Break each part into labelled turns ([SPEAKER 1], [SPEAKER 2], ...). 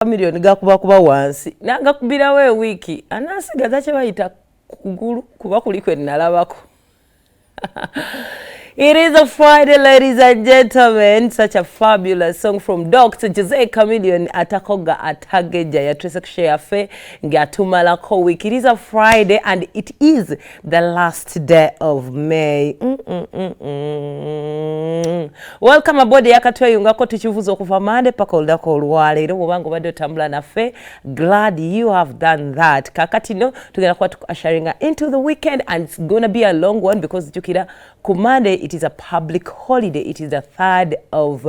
[SPEAKER 1] Chameleone gakuba kuba wansi nagakubirawo ewiiki anasigaza kye bayita kugulu kuba kuliko enalabako. It is a Friday, ladies and gentlemen. Such a fabulous song from Dr. Jose Chameleone, Atakoga Atageja yatwese kushare fe ngatumalako week. It is a Friday and it is the last day of May. Welcome aboard yakatweyungako tukivuza okuva Monday paka olunaku olwaleero. Bw'obanga obadde otambula naffe, glad you have done that. Kakati no tugenda kuba tukusharinga into the weekend and it's gonna be a long one because jjukira ku Monday it is a public holiday. It is the 3rd of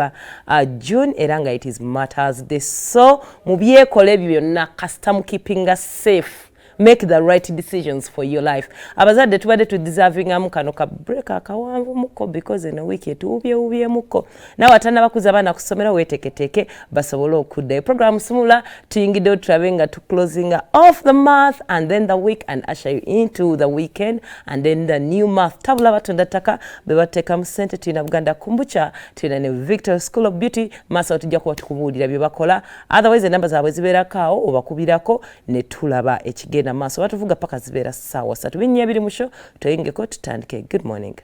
[SPEAKER 1] June era nga it is Martyrs Day. So mu byekola ebyo byonna kasita mu keepinga safe, make the right decisions for your life. Abazadde tubadde tudeservingamu kano ka break akawanvu muko because eno wiiki etuwubyewubyemuko. Naawe atannabakuza abaana ku ssomero weeteeketeeke basobole okuddayo. Program Sumula tuyingiddewo tulabe nga tuclosinga off the month and then the week and usher you into the weekend and then the new month. Tabula batunda ttaka be bateekamu ssente, tulina Buganda Kombucha, tulina ne Victor School of Beauty. Maaso tujja kuba tukubuulira bye bakola. Otherwise enamba zaabwe zibeerako awo obakubirako ne tulaba ekigenda maaso. Batuvuga paka zibeera ssaawa 3 binnya ebiri mu show, tuyingeko tutandike. Good morning.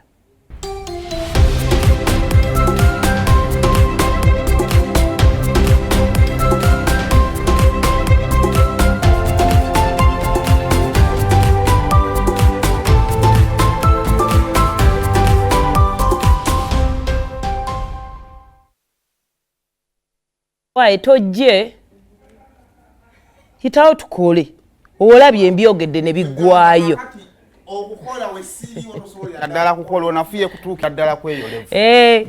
[SPEAKER 1] Waaye tojje kitawo tukole olabye embyogedde ne biggwayo.
[SPEAKER 2] Okukola we siriiwo tosobolera ddala kukola onafuye kutuukira ddala kweyolevu.
[SPEAKER 1] Naye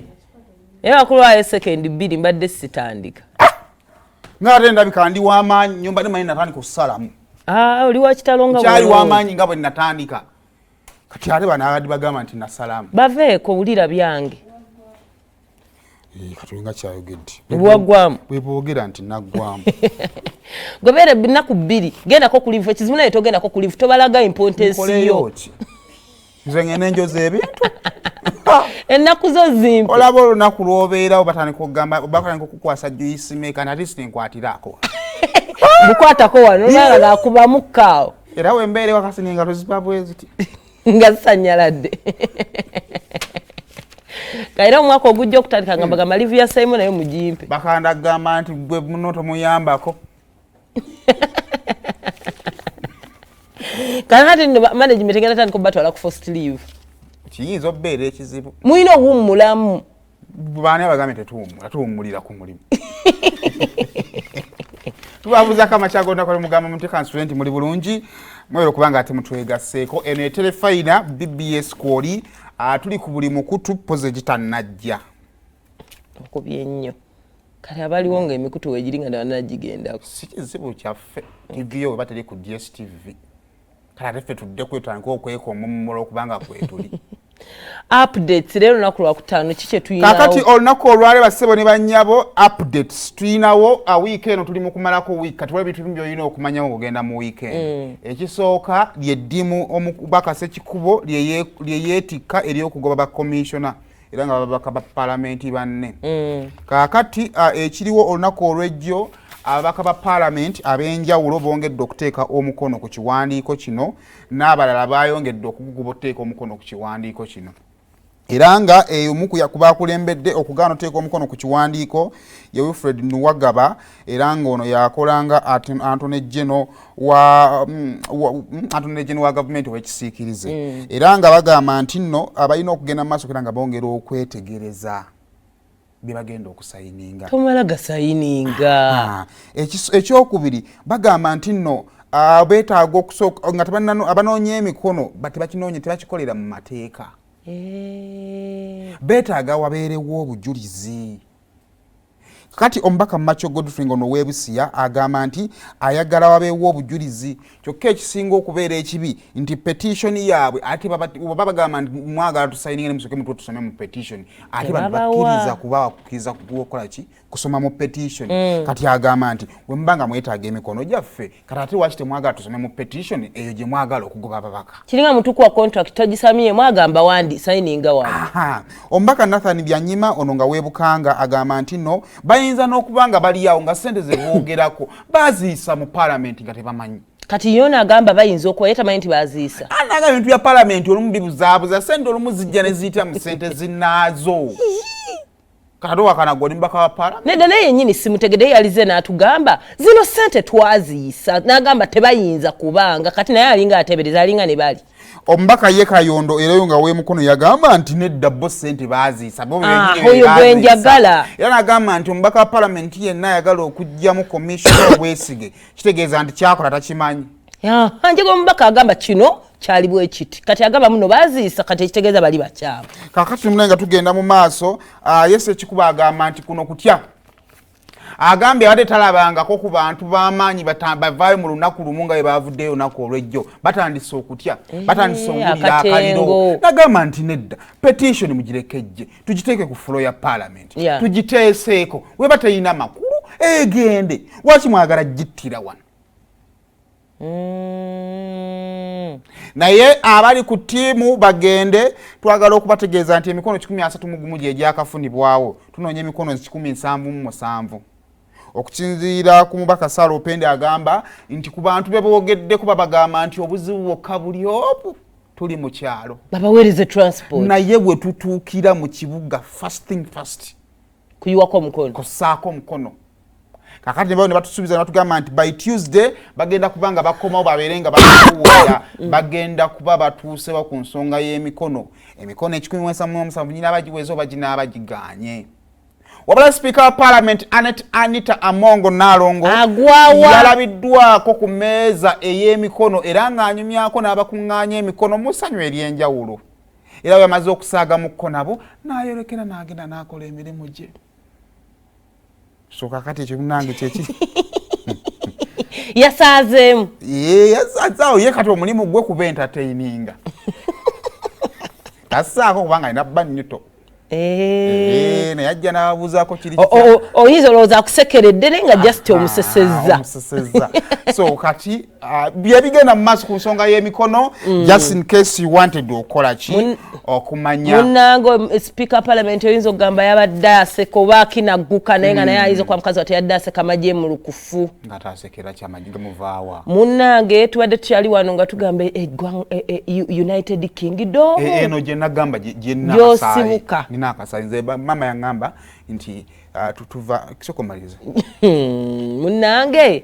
[SPEAKER 1] bakulwayo sekendi 2 mbadde sitandika.
[SPEAKER 2] Ng'ate ndabika ndi w'amaanyi nnyo, mbadde manyi natandika okusalamu.
[SPEAKER 1] Oli wa kitalo nga
[SPEAKER 2] Nkyali
[SPEAKER 1] bw'olowooza.
[SPEAKER 2] w'amaanyi nga bwe natandika. Kati ate bano abadde bagamba nti nasalamu.
[SPEAKER 1] Baveeko wulira byange.
[SPEAKER 2] Kati nga kyayogedde.
[SPEAKER 1] Bwaggwamu.
[SPEAKER 2] Bwe boogera nti naggwamu.
[SPEAKER 1] Gobeere ennaku 2 gendako ku livu, ekizibu naye togendako ku livu, tobalaga importance yo.
[SPEAKER 2] Nkoleyo ki? Nze ngenda enjoza ebintu.
[SPEAKER 1] Ennaku zo zimpi.
[SPEAKER 2] Olaba olunaku lw'obeerawo batandika okugamba, batandika okukwasa juice maker, at least nkwatiraako.
[SPEAKER 1] Bukwatako wano, olaba ng'akubamu kaawo.
[SPEAKER 2] Era we mbeera ewaka singa engalo ziba bwe ziti.
[SPEAKER 1] Nga zisanyaladde. Era omwaka ogujja okutandika nga mbagamba livu ya Simon nayo mugimpe.
[SPEAKER 2] Bakanda kugamba nti gwe muno tomuyambako.
[SPEAKER 1] Kakati nno management egenda tandika okubatwala ku first leave.
[SPEAKER 2] Kiyinza okubeera ekizibu.
[SPEAKER 1] Mulina owummulamu.
[SPEAKER 2] Baani abagambye tetuwummula, tuwummulira ku mulimu. Tubabuuzaako amakya gonna kale mugamba muti kansule nti muli bulungi, mwewale okuba nga ate mutwegasseeko. Eno ye Terefayina BBS kwoli, tuli ku buli mukutu poze gitannajja.
[SPEAKER 1] Okubye nnyo. Kale abaliwo ng'emikutu weegiri nga tebannagigendako.
[SPEAKER 2] Si kizibu kyaffe. TV yo weba teri ku DSTV. Kale ate ffe tuddeko tutandike okwekomommola okubanga kwetuli.
[SPEAKER 1] Updates leero olunaku lwakutaano ki kye tuyinawo?
[SPEAKER 2] Kaakati olunaku olwaleero bassebo ne bannyabo, updates tuyinawo. Wiiki eno tuli mu kumalako wiiki, kati waliwo ebintu ebimu by'olina okumanyawo ng'ogenda mu wiiki eno. Ekisooka ly'eddimu omubaka Ssekikubo lye yeetikka ery'okugoba ba commissioner era nga babaka ba paalamenti banne. Kaakati ekiriwo olunaku olw'ejjo, ababaka ba paalamenti ab'enjawulo bongedde okuteeka omukono ku kiwandiiko kino, n'abalala bayongedde okuguguba okuteeka omukono ku kiwandiiko kino. Era nga omu ku bakulembedde okugaana okuteeka omukono ku kiwandiiko ye Wilfred Nuwagaba, era ng'ono yakolanga Attorney General Attorney General wa gavumenti ow'ekisiikirize. Era nga bagamba nti nno abalina okugenda mu maaso era nga bongera okwetegereza bye bagenda okusayininga.
[SPEAKER 1] Tomala gasayininga.
[SPEAKER 2] Ekyokubiri bagamba nti nno beetaaga okusooka nga abanoonya emikono tebakinoonya, tebakikolera mu mateeka. Beetaaga wabeerewo obujulizi. Kati omubaka Macho Godfrey ngono w'Ebusia agamba nti ayagala wabeewo obujulizi, kyokka ekisinga okubeera ekibi nti petition yaabwe ate baba bagamba nti mwagala tusayininge ne musooke mutwe tusome mu petition, ate bano
[SPEAKER 1] Tebabawa.
[SPEAKER 2] bakkiriza kuba bakkiriza kukola ki? Kusoma mu petition. Kati agamba nti bwe muba nga mwetaaga emikono gyaffe, kati ate lwaki temwagala tusome mu petition eyo gye mwagala okugoba ababaka?
[SPEAKER 1] Kiringa mutukuwa contract togisamye, mwagamba wandi sayininga wano.
[SPEAKER 2] Omubaka Nathan Byanyima ono nga weebukanga agamba nti nno balina Bayinza n'okuba nga bali awo nga sente ze boogerako baziisa mu paalamenti nga tebamanyi.
[SPEAKER 1] Kati yona agamba bayinza okuba ye tamanyi nti baziisa.
[SPEAKER 2] Anaga ebintu bya paalamenti olumu bibuzaabuza, sente olumu zijja ne ziyita mu sente zinaazo. Kati wakana gwe oli mubaka wa paalamenti.
[SPEAKER 1] Nedda, naye yennyini simutegedde. Yalize n'atugamba zino sente twaziyisa, n'agamba tebayinza kubanga kati naye alinga atebereza, alinga ne bali.
[SPEAKER 2] Omubaka ye Kayondo era yo nga weemukono yagamba nti nedda, bo sente baaziisa, bo
[SPEAKER 1] Ah,
[SPEAKER 2] bennyini
[SPEAKER 1] oyo
[SPEAKER 2] be
[SPEAKER 1] gwe
[SPEAKER 2] baaziisa.
[SPEAKER 1] njagala.
[SPEAKER 2] Era n'agamba nti omubaka wa paalamenti yenna ayagala okuggyamu commissioner obwesige, kitegeeza nti kyakola takimanyi.
[SPEAKER 1] Njega omubaka agamba kino kyali bwe kiti, kati agamba muno baziisa, kati ekitegeeza bali bakyamu.
[SPEAKER 2] Kakati munaye nga tugenda mu maaso, Yesu ekikuba agamba nti kuno kutya, agambye abadde talabangako ku bantu b'amaanyi bavaayo mu lunaku lumu nga bwe bavuddeyo olunaku olw'ejjo. Batandise okutya, batandise okuwulira akaliro.
[SPEAKER 1] Akatengo.
[SPEAKER 2] Nagamba nti nedda, petition mugirekejje, tugiteeke ku floor ya parliament, tugiteeseeko, weba teyina makulu egende. Lwaki mwagala gittira wano? Naye abali ku ttiimu bagende. Twagala okubategeeza nti emikono 131 gye gyakafunibwawo, tunoonya emikono 177. Okusinziira ku mubaka Sara Opende, agamba nti ku bantu be boogeddeko babagamba nti obuzibu bwokka buli obu tuli mu kyalo,
[SPEAKER 1] babaweereze transport,
[SPEAKER 2] naye bwe tutuukira mu kibuga, first thing first,
[SPEAKER 1] kuyiwako omukono,
[SPEAKER 2] kussaako omukono. Kakati ne batusuubiza ne batugamba nti by Tuesday bagenda kuba nga bakomawo, babeere nga batuwulira, bagenda kuba batuusewa ku nsonga y'emikono, emikono 177 ginaaba giweze oba ginaaba giganye. Wabula sipiika wa parliament Anet Anita Amongo Nalongo
[SPEAKER 1] Agwawa.
[SPEAKER 2] yalabiddwako ku mmeeza ey'emikono era ng'anyumyako n'abakuŋŋaanya emikono mu ssanyu ery'enjawulo, era bwe yamaze okusaaga mukko nabo n'ayolekera n'agenda n'akola emirimu gye. So kakati ekyo munange kyeki.
[SPEAKER 1] Yasaazeemu.
[SPEAKER 2] Yasazaawo ye. Kati omulimu gwe kuba entertaininga, tassaako kubanga alina bba nnyuto. Naye ajja n'ababuuzaako kiri.
[SPEAKER 1] Oyinza olowooza akusekeredde, naye nga just omusesezza.
[SPEAKER 2] Omusesezza. So kati byebigenda mu maaso ku nsonga y'emikono, just in case you wanted okukola ki, okumanya.
[SPEAKER 1] Munnange, speaker parliament oyinza okugamba yabadde aseka oba akinagguka, naye nga naye ayinza okuba mukazi wate yadde aseka magye mu lukufu.
[SPEAKER 2] Nga tasekera kyamagi gamuvaawa.
[SPEAKER 1] Munnange, tubadde tukyali wano nga tugamba United Kingdom.
[SPEAKER 2] Eno gye nagamba gye
[SPEAKER 1] Gy'osibuka.
[SPEAKER 2] Nina akasaayi nze. Mama yaŋŋamba nti tuva kisooka omaliriza.
[SPEAKER 1] Munnange,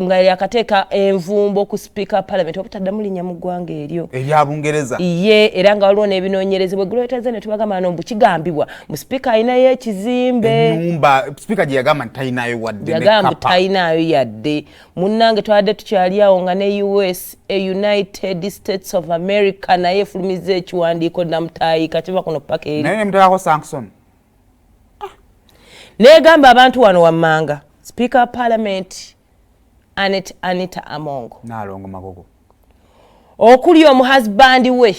[SPEAKER 1] nga yakateeka envumbo ku speaker parliament obutaddamu linnya mu ggwanga eryo.
[SPEAKER 2] Erya Bungereza.
[SPEAKER 1] Ye, era nga waliwo n'ebinoonyerezebwa eggulo ne tubagamba no mbu kigambibwa mu speaker alinayo ekizimbe.
[SPEAKER 2] Ennyumba sipiika gye yagamba nti talinayo wadde.
[SPEAKER 1] Yagamba
[SPEAKER 2] ne kapa.
[SPEAKER 1] Talinayo yadde. Munnange, twabadde tukyali awo nga ne USA, United States of America, naye efulumizza ekiwandiiko namutaayika kiva kuno paka eri.
[SPEAKER 2] Naye nemuteekako sanction.
[SPEAKER 1] Negamba abantu wano wammanga speaker wa parliament Anet Anita Amongo
[SPEAKER 2] Naalongo Magogo,
[SPEAKER 1] okuli omuhusband we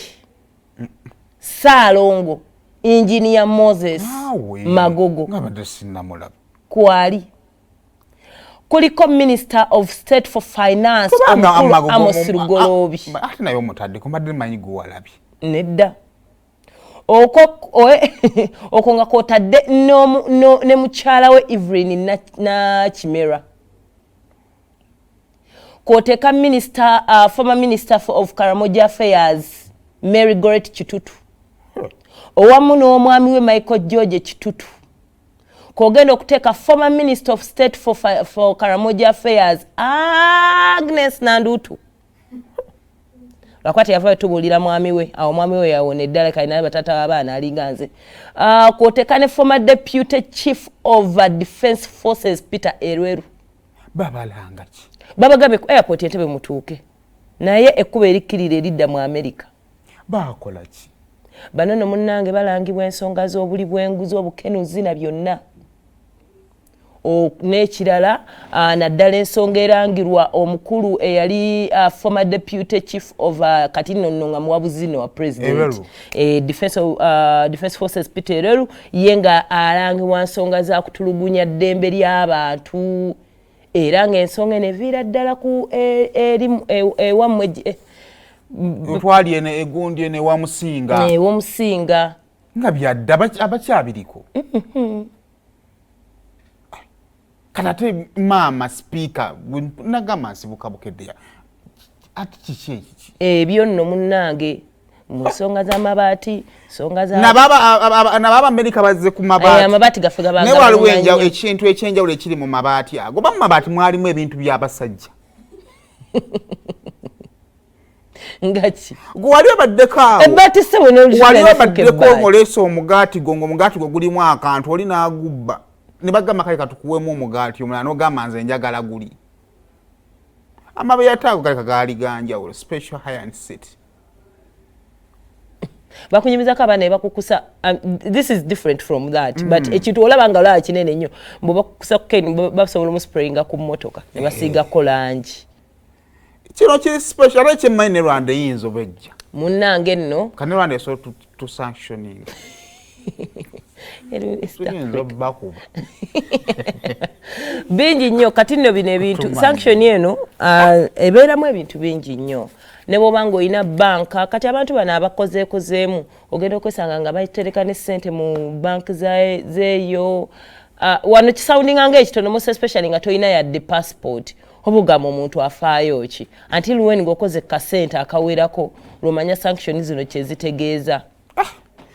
[SPEAKER 1] Saalongo Engineer Moses
[SPEAKER 2] Naawe,
[SPEAKER 1] Magogo,
[SPEAKER 2] nga badde sinnamulaba.
[SPEAKER 1] Kwali kuliko Minister of State for Finance,
[SPEAKER 2] Kubanga
[SPEAKER 1] omukulu
[SPEAKER 2] Magogo
[SPEAKER 1] Amos Lugoloobi.
[SPEAKER 2] Ate naye omutaddeko, mbadde manyi gwewalabye.
[SPEAKER 1] Nedda, okwo nga kwotadde ne mukyala we Evelyn Nakimera, kwoteeka minister, former Minister of Karamoja Affairs Mary Goret Kitutu owamu n'omwami we Michael George Kitutu, kwogenda okuteeka former Minister of State for Karamoja Affairs Agnes Nandutu, lwakuba teyavayo tubuulira mwami we awo, mwami we yawona eddala kalina batata w'abaana alinga nze. Kwoteka ne former Deputy Chief of Defence Forces Peter Elwelu.
[SPEAKER 2] Babalanga ki?
[SPEAKER 1] Babagambye ku airport Entebe mutuuke, naye ekkuba erikkirira eridda mu America.
[SPEAKER 2] Bakola ki?
[SPEAKER 1] Bano no munnange balangibwa ensonga z'obuli bw'enguzi, obukenuzi na byonna. N'ekirala, naddala ensonga erangirwa omukulu eyali former Deputy Chief of, kati nno nno nga muwabuzi nno wa President,
[SPEAKER 2] Elwelu.
[SPEAKER 1] Defense Forces Peter Elwelu, ye nga alangibwa nsonga za kutulugunya ddembe ly'abantu, era ng'ensonga eno eviira ddala ku eri ewammwe
[SPEAKER 2] Otwali eno egundi eno ewamusinga.
[SPEAKER 1] Ewomusinga.
[SPEAKER 2] Nga byadde abakyabiriko. Kati ate maama sipiika nagamba nsibuka Bukeddeya, ati kiki ekiki?
[SPEAKER 1] Ebyo nno munnange, mu nsonga z'amabaati, nsonga za
[SPEAKER 2] Nabo Abamerika bazze ku mabaati.
[SPEAKER 1] Amabaati gaffe
[SPEAKER 2] Naye waliwo ekintu ekyenjawulo ekiri mu mabaati ago. Ba mu mabaati mwalimu ebintu by'abasajja.
[SPEAKER 1] Ngaki?
[SPEAKER 2] Gwe wali obaddeko awo?
[SPEAKER 1] Ebbaati, ssebo.
[SPEAKER 2] Wali obaddeko ng'oleese omugaati gwo, ng'omugaati gwo gulimu akantu, oli n'agubba ne bagamba, "Kale katukuweemu omugaati omulala," n'ogamba, "Nze njagala guli." Amabaati ago galeka gaali ganjawulo, special high and sit.
[SPEAKER 1] Bakunyumizako abaana ne bakukusa. This is different from that, but ekintu olaba nga olaba kinene nnyo, mbu bakukusa cocaine, basobola omusprayinga ku mmotoka ne basiigako langi.
[SPEAKER 2] Kino kiri special, ate kyemmanyi ne Rwanda eyinza obejja.
[SPEAKER 1] Munnange nno.
[SPEAKER 2] Kane Rwanda esobola tusanctioning, tuyinza obbakuba.
[SPEAKER 1] Bingi nnyo. Kati nno bino ebintu, sanction eno ebeeramu ebintu bingi nnyo, ne bw'oba ng'olina banka. Kati abantu bano abakozeekozeemu, ogenda okwesanga nga batereka ne ssente mu bank zeeyo. Wano kisoundinga nga ekitono, most especially nga tolina yadde passport, oba ogamba omuntu afaayo ki, until when ng'okoze kasente akawerako lwomanya sanction zino kyezitegeeza.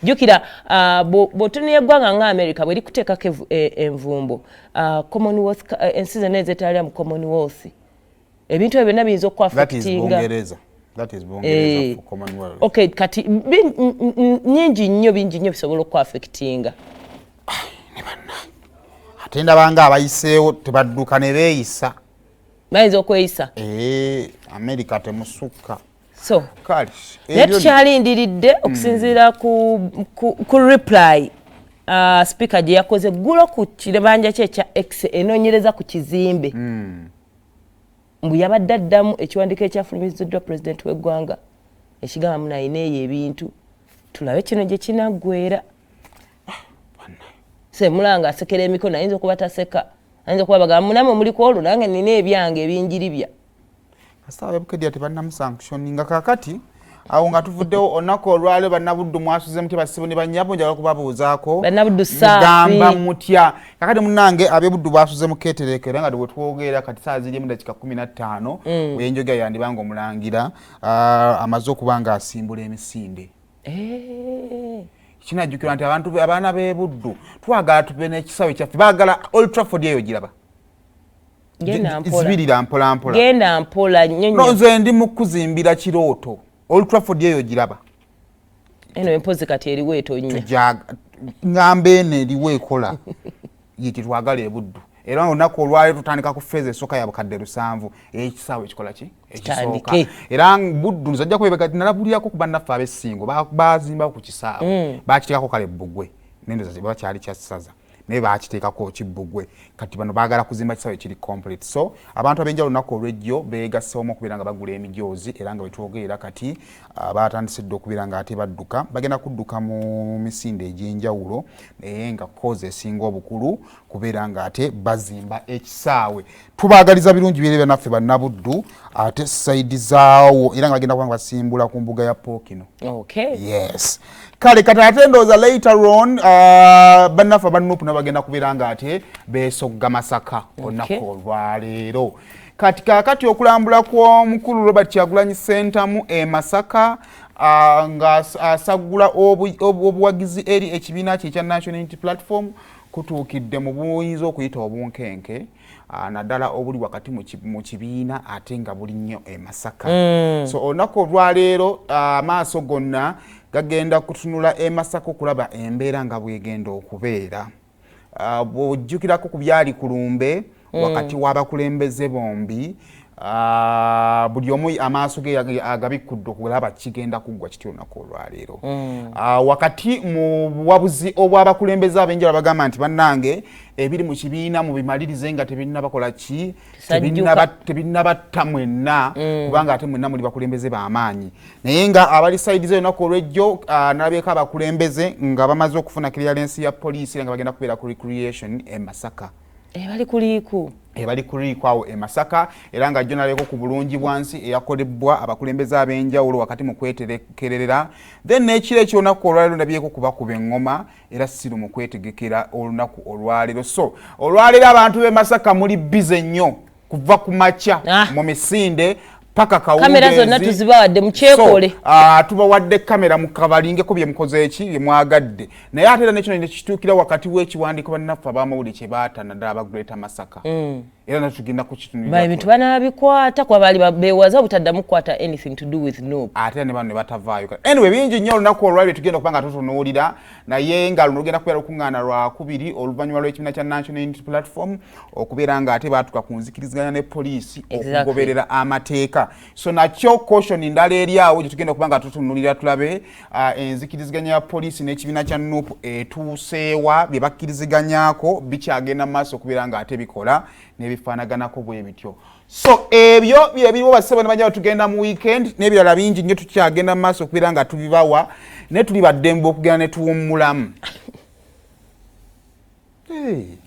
[SPEAKER 1] Jjukira bw'otunula eggwanga nga America bwe likuteekako envumbo, Commonwealth, ensi zonna ezeetalira mu Commonwealth, ebintu ebyo byonna biyinza okuaffectinga. Okay, kati nyingi nnyo, bingi nnyo bisobola okuaffectinga.
[SPEAKER 2] Ate ndabanga abayiseewo tebadduka ne beeyisa.
[SPEAKER 1] Bayinza okweyisa.
[SPEAKER 2] America temusukka.
[SPEAKER 1] So naye tukyalindiridde okusinziira ku reply speaker gye yakoze ggulo ku kibanja kye ekya x enoonyereza ku kizimbe, mbu yabadde addamu ekiwandiiko ekyafulumiziddwa pulezidenti w'eggwanga ekigamba munayina eyo ebintu. Tulabe kino gye kinaggwera. Semulanga asekera emikono, ayinza okuba taseka, ayinza okuba bagamba, "Munamwe muli ku olwo, nange nina ebyange ebinjiribya."
[SPEAKER 2] Kasita Bukedya tebannamusanctioninga. Kakati awo nga tuvuddewo, olunaku olwaliro Bannabuddu mwasuze mutya? Basibu ne bannyabo, njagala kubabuuzaako.
[SPEAKER 1] Bannabuddu.
[SPEAKER 2] Mugamba mutya? Kakati munnange, ab'ebuddu basuze mu ketereko, era nga bwe twogera kati saa ziri emu dakika 15. Wenjogera yandibanga omulangira amaze okuba nga asimbula emisinde. Kinajjukirwa nti abantu, abaana b'ebuddu, twagala tube n'ekisawe kyaffe. Baagala Old Trafford eyo giraba zibirira mpolampola.
[SPEAKER 1] Genda mpola nnyo.
[SPEAKER 2] Nze ndi mu kuzimbira kirooto. Old Trafford eyo giraba.
[SPEAKER 1] Eno empozi kati eriwo etonya.
[SPEAKER 2] Ŋŋamba eno eriwo ekola ye tetwagala ebuddu. Era olunaku olwaleero tutandika ku phase esooka ya 700,000 ey'ekisaawe ekikola ki ekisooka. Era Buddu nzajja kubebega nalabulirako ku bannaffe ab'Essingo, bazimbako ku kisaawe, bakitekako kale bbugwe, nendoza bakyali kyassaza, naye bakiteekako kibbugwe. Kati bano baagala kuzimba kisaawe ekiri complete. So abantu ab'enjawulo olunaku olw'ejjo beegasseemu okubeera nga bagula emijoozi, era nga wetwogerera kati batandise dda okubeera nga ate badduka, bagenda kudduka mu misinde egy'enjawulo, naye nga cause esinga obukulu kubeera nga ate bazimba ekisaawe. Tubaagaliza birungi byere byanaffe Bannabuddu, ate side zaawo, era nga bagenda kuba nga basimbula ku mbuga ya Pookino. Yes, kale kati ate ndowooza later on bannaffe abanupu nabo bagenda kubeera nga ate beesogga Masaka olunaku olwaleero. Kati kaakati okulambula kw'omukulu Robert Kyagulanyi Sentamu e Masaka, nga asaggula obuwagizi eri ekibiina kye ekya National Unity Platform, kutuukidde mu buyinza okuyita obunkenke, naddala obuli wakati mu kibiina, ate nga buli nnyo e Masaka. So olunaku olwaleero amaaso gonna gagenda kutunula e Masaka okulaba embeera nga bwegenda okubeera. Bw'ojjukirako ku byali ku lumbe wakati w'abakulembeze bombi, buli omu amaaso ge agabikkudde okulaba kigenda kuggwa kiti olunaku olwaleero. Wakati mu buwabuzi obw'abakulembeze ab'enjawulo bagamba nti, "Bannange, ebiri mu kibiina mubimalirize nga tebinnabakola ki, tebinnabatta mwenna, kubanga ate mwenna muli bakulembeze b'amaanyi." Naye nga abali side ze, olunaku olw'ejjo nalabyeko abakulembeze nga bamaze okufuna clearance ya poliisi, era nga bagenda kubeera ku recreation e Masaka.
[SPEAKER 1] Bali kuliiku.
[SPEAKER 2] Ebali kuriiko awo e Masaka, era nga jjo naleko ku bulungi bwansi eyakolebwa abakulembeze ab'enjawulo wakati mu kweterekerera. Then n'ekiro ekyolunaku olwaleero ndabyeko kubakuba eŋŋoma, era siru mu kwetegekera olunaku olwaleero. So olwaleero abantu b'e Masaka muli busy nnyo kuva ku makya mu misinde paka
[SPEAKER 1] Kamera zonna tuzibawadde, mukyekole.
[SPEAKER 2] So, tubawadde kamera, mukabalingeko bye mukoze, eki bye mwagadde. Naye ate era nekino nekituukira wakati w'ekiwandiiko bannaffe abamawulire kye baata, naddala aba Greater Masaka, era nakyo tugenda kukitunulira.
[SPEAKER 1] Ebintu banabikwata kuba baali beewaza obutaddamu kukwata anything to do with NUP.
[SPEAKER 2] Ate era ne bano ne batavaayo. Anyway, bingi nnyo olunaku olwaliro tugenda okuba nga tutunuulira, naye nga luno lugenda kubeera lukuŋŋaana lwakubiri oluvannyuma lw'ekibiina kya National Unity Platform okubeera nga ate baatuka ku nzikiriziganya ne poliisi okugoberera amateeka. So nakyo caution ndala eri awo gye tugenda okuba nga tutunuulira, tulabe enzikiriziganya ya poliisi n'ekibiina kya NUP etuuseewa, bye bakkiriziganyaako bikyagenda mu maaso okubeera nga ate bikola n'ebifaanaganako bwe bityo. So ebyo byebiriwo, bassebo ne bajja. Tugenda mu weekend n'ebirala bingi nnyo tukyagenda mu maaso okubeera nga tubibawa, naye tuli baddembe okugenda ne tuwummulamu. Hey.